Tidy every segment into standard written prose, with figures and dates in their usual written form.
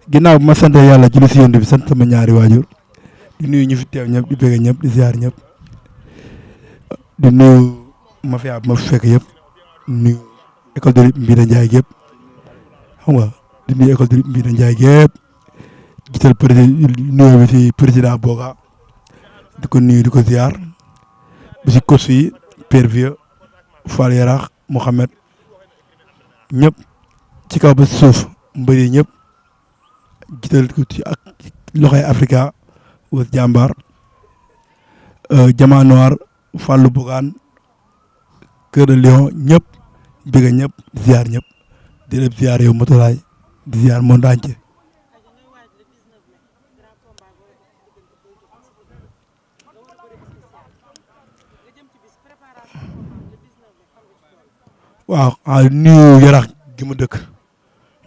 ginnaaw bu ma sant yàlla julli si yéen bi sant sama ñaari waajur di nuyu ñu fi teew ñëpp di bëgg ñëpp di ziar ñëpp di nuyu mafia bi ma fi fekk yëpp nuyu école de lutte Mbina Ndiaye gépp xam nga di nuyu école de lutte Mbina Ndiaye gépp gisal nuyu bi si président Boga di ko nuyu di ko ziar bi si coach yi Père Vieux Fall Yarax Mouhamed ñëpp ci kaw ba suuf mbëri ñëpp gisal ko ci ak loxoy Africa wës jàmbaar Jama Noir Fallou Bougane Cœur de Lion ñëpp bëgg ñëpp ziar ñëpp di leen ziar yow Matulaay di ziar monde entier. waaw nuyu Yarax gi ma dëkk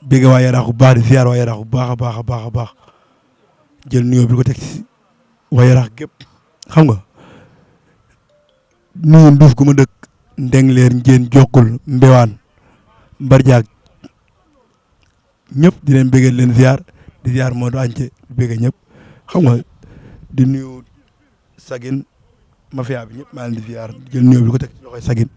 bëgg waa Yarax bu baax di ziar waa Yarax bu baax a baax a baax a baax jël nuyoo bi ko teg ci waa Yarax gépp xam nga nuyu Nduuf gu ma dëkk Ndengleer Njéen Jokkul Mbewaan Mbarjaag ñëpp di leen bëggee leen ziar di ziar moo do ance di bëggee ñëpp xam nga di nuyu Sagin mafia bi ñëpp maa leen di ziar jël nuyoo bi ko teg ci loxoy Sagin.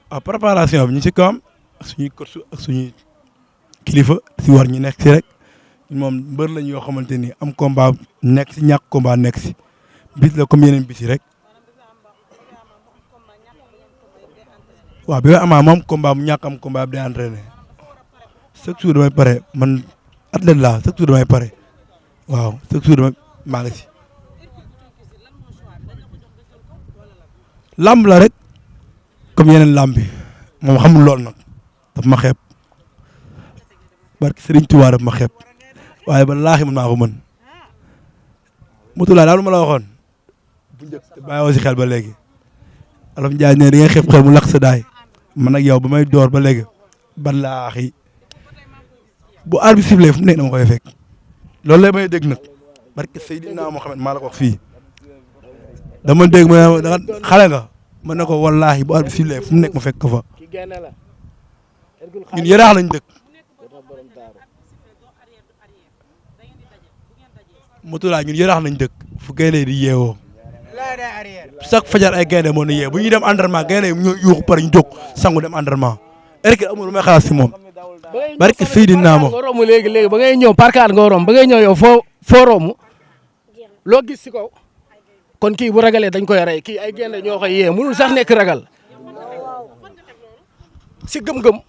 waaw préparation bi ñu ci kawam ak suñuy coach ak suñuy kilifa si war ñu nekk si rek moom mbër lañ yoo xamante ni am combat nekk si ñàkk combat nekk si bis la comme yeneen bis yi rek waaw bi nga amaa moom combat mu ñàkk am combat bi day entraîné chaque jour damay pare man athlète laa chaque jour damay pare waaw chaque jour damay maa ngi si lamb la rek comme yeneen lamb bi moom xamul lool nag daf ma xeeb barki Serigne Touba daf ma xeeb waaye ba laaxi man maa ko mën Moutalla daal lu ma la waxoon bu njëkk te bàyyiwoo si xel ba léegi Olof Ndiaye ne da ngay xeeb xel mu lakk sa daay man ak yow ba may door ba léegi ba laaxi bu aar bi sifflé fu mu nekk dama koy fekk loolu lay may dégg nag barki Seydina Mohamed maa la ko wax fii dama dégg ma ne xale nga mën na ko wallaahi bu aar bi sifflé fu mu nekk ma fekk ko fa ñun Yaraax lañ dëkk Moutalla ñun Yaraax lañ dëkk fu gaynde di yeewoo chaque fajar ay gaynde moo ñu yee bu ñuy dem entraînement gaynde yi ñoo yuuxu pare ñu jóg sangu dem entraînement Hercule amul lu may xalaat si moom barki Seydina moom nga romb léegi ba ngay ñëw parkaat nga romb ba ngay ñëw yow foo romb loo gis si kaw kon kii bu ragalee dañ koy rey kii ay gaynde ñoo koy yee mënul sax nekk ragal si gëm-gëm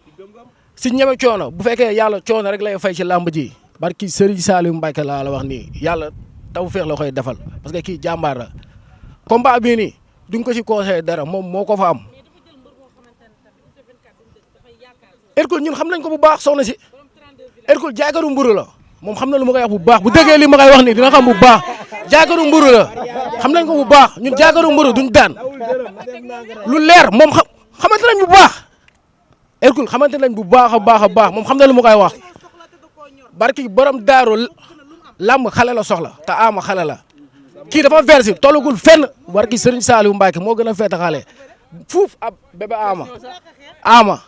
si ñeme coono bu fekkee yàlla coono rek lay fay ci làmb ji barki Serigne Saliou Mbacké laa la wax nii yàlla taw feex la koy defal parce que kii jàmbaar la combat bii nii duñ ko si conseillé dara moom moo ko fa am Hercule ñun xam nañ ko bu baax soxna si Hercule jaakaru mburu la moom xam na lu ma koy wax bu baax bu déggee li ma koy wax nii dina xam bu baax jaakaru mburu la xam nañ ko bu baax ñun jaakaru mburu duñ daan lu leer moom xamante nañ bu baax Hercule xamante nañ bu baax a baax a baax moom xam na lu ma koy wax barki borom daaru làmb xale la soxla te ama xale la kii dafa versi tollugul fenn barki Serigne Saliou Mbacké moo gën a feete xale fuuf ab bébé ama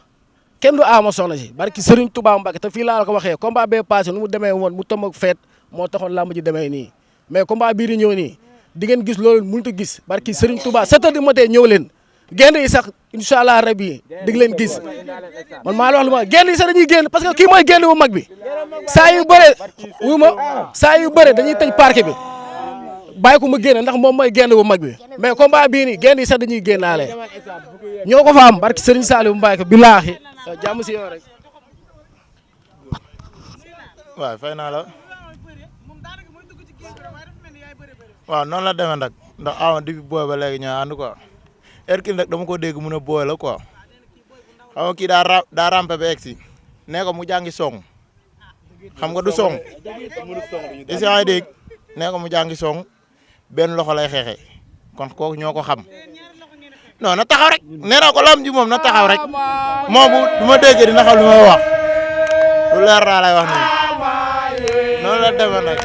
kenn du ama soxna si barki Serigne Touba Mbacké te fii laa la ko waxee combat bee passé nu mu demee woon mu tom ak feet moo taxoon làmb ji demee nii mais combat bii di ñëw nii di ngeen gis loolu mënut a gis barki Serigne Touba 7 heures du matin ñëw leen génn yi sax incha allah rabi di leen gis man maa la wax lu ma génn yi sax dañuy génn parce que kii mooy génn bu mag bi saa yu bëre wu ma saa yu bëre dañuy tëj parc bi bàyyi ko mu génn ndax moom mooy génn bu mag bi mais combat bii nii génn yi sax dañuy génnaale ñoo ko fa am barki Serigne Saliou Mbacké billaahi jàmm si yow rek. waaw fay naa la waaw noonu la demee nag ndax awa depuis booy ba léegi ñoo ànd quoi Hercule nag dama ko dégg mu ne booy la quoi xam nga kii daa rampe ba egg si nee ko mu jàngi song xam nga du song is nga dégg nee ko mu jàngi song benn loxo lay xeexee kon kooku ñoo ko xam non na taxaw rek nee naa ko lam ji moom na taxaw rek moom bu ma déggee dina xam lu may wax lu leer naa lay wax nii noonu la demee nag.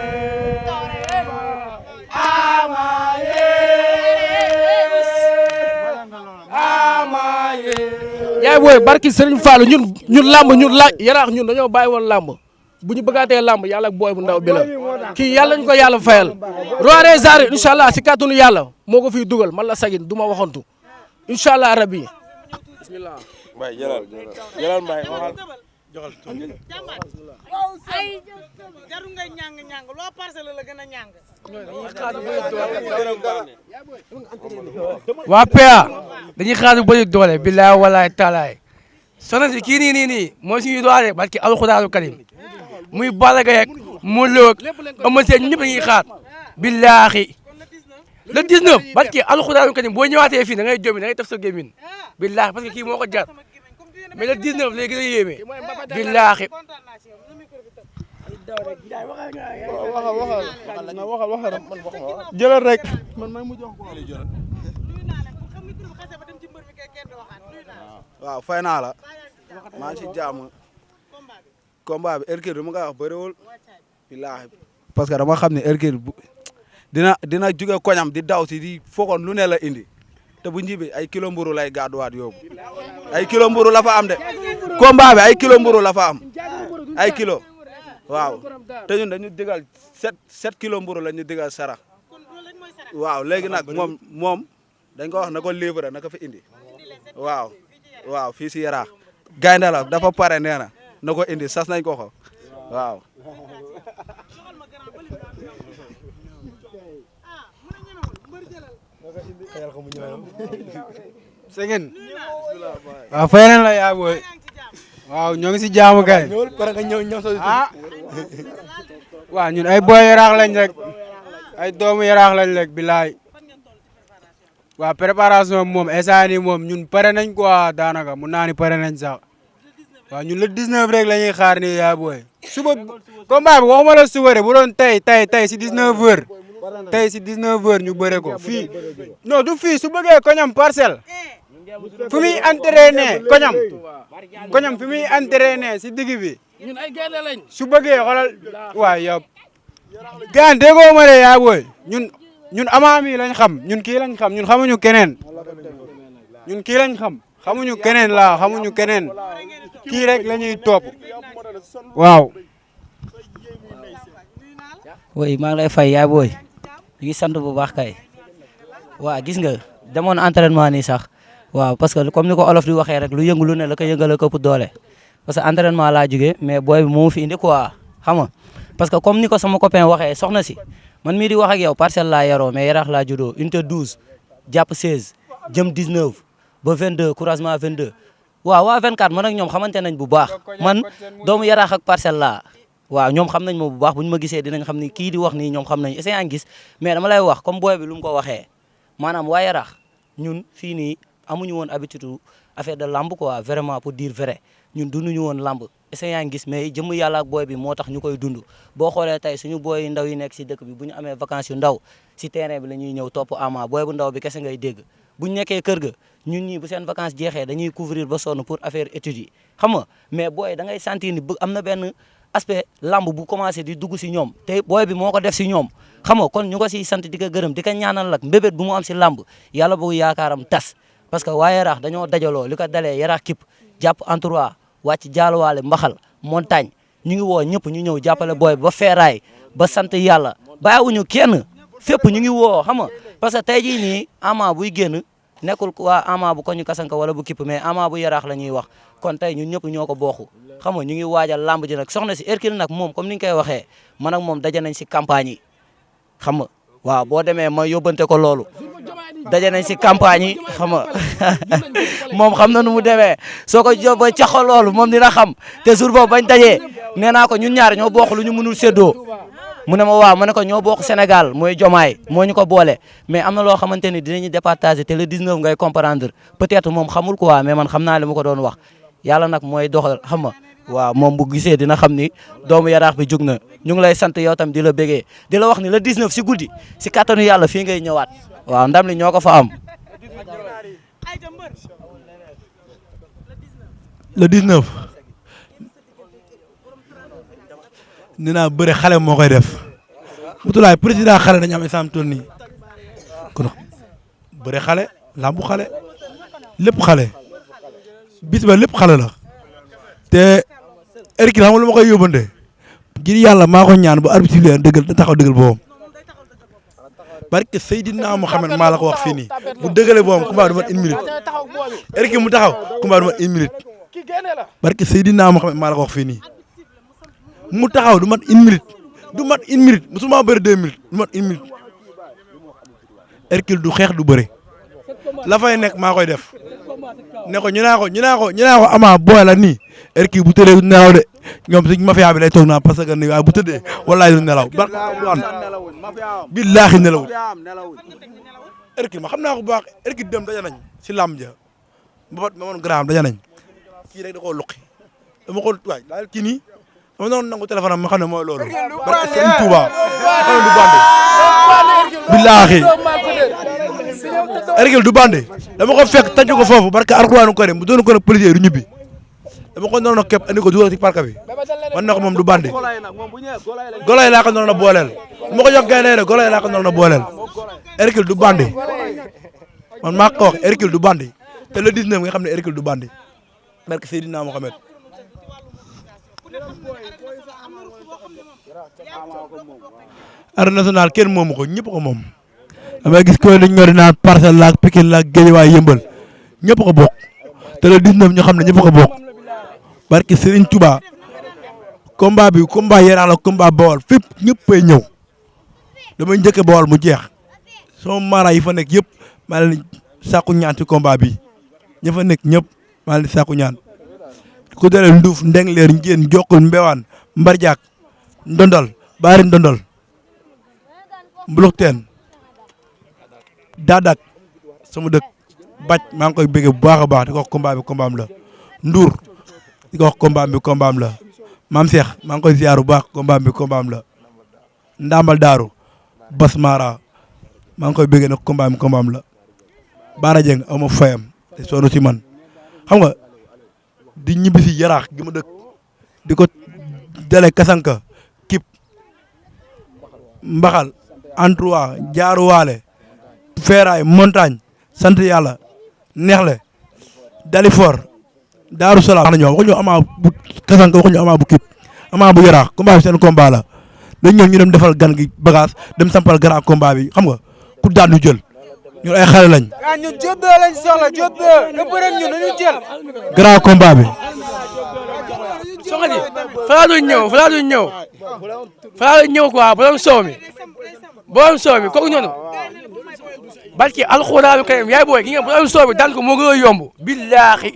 yaay booy barki Serigne Fallou ñun làmb yaraax ñun dañoo bàyyi woon làmb bu ñu bëggaatee làmb yàlla ak booy bu ndaw bi la kii yàlla ñu ko yàlla fayal roi des arènes incha allah si kàttanu yàlla moo ko fiy dugal man la sagin du ma waxantu incha allah rabbi bismillah Mbaye jëlal Mbaye waxal ay jaru ngay ñàng loo parcelle la gën a ñàng waa PA dañuy xaar bu bëri doole billaay walaay taalaay soxna si kii nii mooy suñu doole barki alxuraanu karim muy Balla Gaye ak Modou Lo ak Eumeu Sène ñëpp dañuy xaar billaahi le 19 barki alxuraanu karim boo ñëwaatee fii da ngay jommi da ngay taf sa gémmiñ billaahi parce que kii moo ko jar mais le 19 léegi la yéeme billaahi waxal jëlal rek man may mu jox ko waaw fay naa la maa ngi ci jàmm combat bi Hercule du ma koy wax bëriwul billaahi parce que dama xam ne Hercule dina jóge koñam di daw si di foogoon lu ne la indi te bu njibi ay kilo mburu lay gàdduwaat yóbbu ay kilo mburu la fa am de combat bi ay kilo mburu la fa am ay kilo waaw te ñun dañu digal 7 kilo mburu la ñu digal sara waaw léegi nag moom dañ ko wax na ko livrer na ko fi indi waaw fii si Yaraax gaynde la dafa pare nee na ko indi sas nañ ko waaw Segen waaw fay nañ la yaa booy waaw ñoo ngi si jaamu kay waaw ñun ay booy Yaraax lañ rek ay doomu Yaraax lañ rek bilaay waaw préparation moom instant nii moom ñun pare nañ quoi daanaka mun naa ni pare nañ sax waaw ñun le 19 rek la ñuy xaar ni yaa booy suba combat bi waxuma la suba de bu doon tey si 19 heures tey si 19 heures ñu bëre ko fii non du fii su bëggee koñam parcelle fu muy entraîné koñam fi muy entraîné si digg bi ñun ay gaynde lañ su bëggee xoolal waaw yow gaan déggoo ma de yaa booy ñun amaam yi lañ xam ñun kii lañ xam ñun xamuñu keneen ñun kii lañ xam xamuñu keneen laa xamuñu keneen kii rek la ñuy topp waaw. oui maa ngi lay fay yaa booy ñu ngi sant bu baax kay waaw gis nga demoon entraînement nii sax waaw parce que comme ni ko olof di waxee rek lu yëngu lu ne la ko yëngal ko ëpp doole parce que entraînement laa jógee mais booy bi moo fi indi quoi xam nga parce que comme ni ko sama copain waxee soxna si man mii di wax ak yow parcelle laa yaroo mais Yaraax laa juddoo unité 12 jàpp 16 jëm 19 ba 22 couragement 22 waaw waa 24 man ak ñoom xamante nañ bu baax man doomu Yaraax ak parcelle laa waaw ñoom xam nañ ma bu baax bu ñu ma gisee dinañ xam ni kii di wax nii ñoom xam nañ essayé yaa ngi gis mais dama lay wax comme booy bi lu mu ko waxee maanaam waa Yaraax ñun fii nii amuñu woon habitude affaire de lamb quoi vraiment pour dire vrai ñun dunduñu woon lamb essayé yaa ngi gis mais jëmm yàlla ak booy bi moo tax ñu koy dund boo xoolee tey suñu booy ndaw yi nekk si dëkk bi bu ñu amee vacances yu ndaw si terrain bi la ñuy ñëw topp ama booy bu ndaw bi kese ngay dégg bu ñu nekkee kër ga ñun ñii bu seen vacances jeexee dañuy couvrir ba sonn pour affaire études yi xam nga mais booy da ngay sentir ni am na benn aspect lamb bu commencé di dugg si ñoom te booy bi moo ko def si ñoom xam nga kon ñu ko siy sant di ko gërëm di ko ñaanal lak mbébét bu mu am si lamb yàlla bu yaakaaram tas parce que waa Yaraax dañoo dajaloo li ko dalee Yaraax kip jàpp entourage wàcc jaalowaale mbaxal montagne ñu ngi woo ñëpp ñu ñëw jàppale booy ba feeraay ba sant yàlla bàyyiwuñu kenn fépp ñu ngi woo xam nga parce que tey jii nii ama buy génn nekkul waa ama bu koñu kasanka wala bu kipp mais ama bu Yaraax la ñuy wax kon tey ñun ñëpp ñoo ko bokku xam nga ñu ngi waajal lamb ji nag soxna si Hercule nag moom comme ni nga koy waxee man ak moom daje nañ si campagne yi xam nga waaw boo demee ma yóbbante ko loolu daje nañ si campagne yi xam nga moom xam na nu mu demee soo ko jo ba caxo loolu moom dina xam te jour boobu bañ dajee nee naa ko ñun ñaar ñoo bokk lu ñu mënul séddoo mu ne ma waaw ma ne ko ñoo bokk Sénégal mooy Jomaay moo ñu ko boole mais am na loo xamante ni dinañu départager te le 19 ngay comprendre peut-être moom xamul quoi mais man xam naa li ma ko doon wax yàlla nag mooy doxal xam nga waaw moom bu gisee dina xam ni doomu Yaraax bi jug na ñu ngi lay sant yow tam di la bégee di la wax ni le 19 si guddi si kattanu yàlla fii ngay ñëwaat waaw ndam li ñoo ko fa am. le 19 nee naa bëre xale moo koy def Moutalaay président xale dañu am isam toll nii kon bëre xale lambu xale lépp xale bis ba lépp xale la te Hercule xam nga lu ma koy yóbbante ngir yàlla maa ko ñaan bu arbitre sifflé dëggal da taxaw dëggal boobam barke Seydina Mohamed maa la ko wax fii nii bu dëggalee boobam combat du mat une minute Hercule mu taxaw combat du mat une minute barke Seydina Mohamed maa la ko wax fii nii mu taxaw du mat une minute du mat une minute musuma bëri 2 minutes du mat une minute Hercule du xeex du bëre la fay nekk maa koy def ne ko ñu naa ko ama booy la nii Hercule bu tëddee du nelaw de ñoom suñ mafia bi lay toog naa parce que ni waaye bu tëddee wallahi du nelaw billaahi nelawul Hercule ma xam naa ko bu baax Hercule dem daja nañ si làmb ja babat ma moon grand daja nañ kii rek da koo luqi dama ko waay daal kii nii dama doon nangu téléphone am ma xam ne mooy loolu barke Serigne Touba xam ne du bande billaahi Hercule du bande dama ko fekk tànc ko foofu barke Alxuraanu Karim bu doon ko nag policier du ñibbi dama ko noonu képp andi ko dugal ci parc bi man na ko moom du bande golay laa ko noonu booleel ma ko jox gaynde rek golay laa ko noonu booleel Hercule du bande man maa ko wax Hercule du bande te le 19 nga xam ne Hercule du bande barke Seydina Mohamed arène nationale kenn moomu ko ñëpp ko moom damay gis ko dañ ñori naan Parcelles laak Pikine laak Guédiawaye Yëmbal ñëpp ko bokk te le 19 ñu xam ne ñëpp ko bokk barke Serigne Touba combat bi combat Yaraax la combat Bawol fépp ñëppay ñëw damay njëkk Bawol mu jeex sama mara yi fa nekk yëpp maa leen sàkku ñaan ci combat bi ña fa nekk ñëpp maa leen sàkku ñaan ku dalee Nduuf Ndeng leer Njéen Jokkul Mbewaan Mbarjaak Ndondol Baari Ndondol Mbulukteen Dadak sama dëkk Bac maa ngi koy bëgg bu baax a baax di ko wax combat bi combat am la Ndour di ko wax combat bi combat am la Maam Cheikh maa ngi koy ziar bu baax combat bi combat am la Ndambal Daaru Bas Mara maa ngi koy bëgg nag combat bi combat am la Baara Dieng aw ma fayam te sonn si man xam nga di ñibbi si Yaraax gi ma dëkk di ko dale Kasanka Kip Mbaxal Antrois Jaaruwaale Feeraay Montagne sant yàlla Neexle Dalifor Daaru Salaam wax nañu waxuñu Ama bu Kasanka waxuñu Ama bu Kip Ama bu Yaraax combat bi seen combat la dañ ñëw ñu dem defal gan gi bagage dem sampal grand combat bi xam nga ku daan ñu jël ñun ay xale lañ. ah ñun Diop lañ soxla Diop nga bëre ak ñun dañu jël. grand combat bi. soxna ji fa laa doon ñëw quoi borom soow mi kooku noonu barki alxuraanu karim yaay booy gi nga borom soow mi daan ko moo gën a yomb billaahi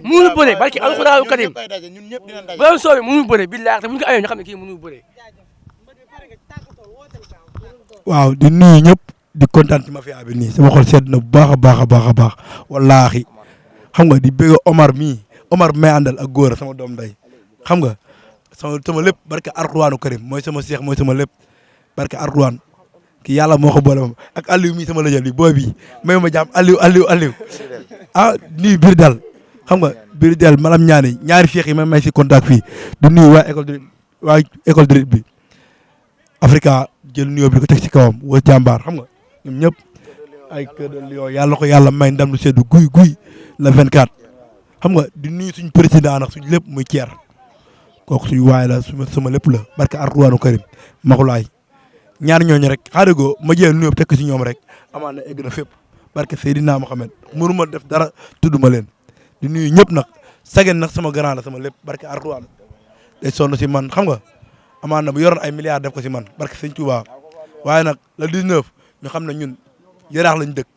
mënul bëre barki alxuraanu karim borom soow mi mënul bëre billaahi te bu ñu ko amee ñu xam ne kii mënul bëre. waaw di nuyu ñëpp di kontaan ci mafia bi nii sama xol sedd na bu baax a baax a baax a baax wallaahi xam nga di bëgg Omar may àndal ak góor sama doom day xam nga sama lépp barke Alxuraanu Karim mooy sama seex mooy sama lépp barke Alxuraan ki yàlla moo ko boole moom ak Aliou mi sama lëjal bi booy bi may ma jàmm Aliou ah nuyu biir dal xam nga biir dal malam ñaari feex yi may si contact fii di nuyu waa école de bi Africa jël nuyoo bi di ko teg ci kawam wa jàmbaar xam nga ñoom ñëpp ay Cœur de Lion yàlla ko yàlla may ndam lu seddu guy la 24 xam nga di nuyu suñ président nag suñ lépp muy Thier kooku suñu waay la sama lépp la barke Alxuraanu Karim maxulaay ñaar ñooñu rek xaarigoo ma jël nuyoo tekk ci ñoom rek amaan na egg na fépp barke Seydina Mohamed mënuma def dara tudduma leen di nuyu ñëpp nag sagen nag sama grand la sama lépp barke Alxuraan day sonn si man xam nga amaan na bu yoroon ay milliards def ko si man barke Sëñ Touba waaye nag le 19 ñu xam ne ñun Yaraax lañ dëkk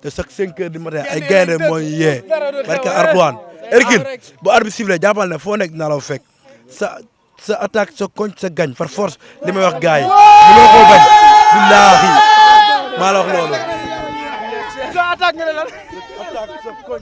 te chaque 5 heures du matin ay gaynde mooy yee barke Alxuraan Hercule bu arbitre sifflé jàppal ne foo nekk dinaa la fekk sa attaque sa koñ sa gañ par force li may wax gars yi li ma ko bañ billaahi maa la wax loolu sa attaque nga ne lan attaque sa koñ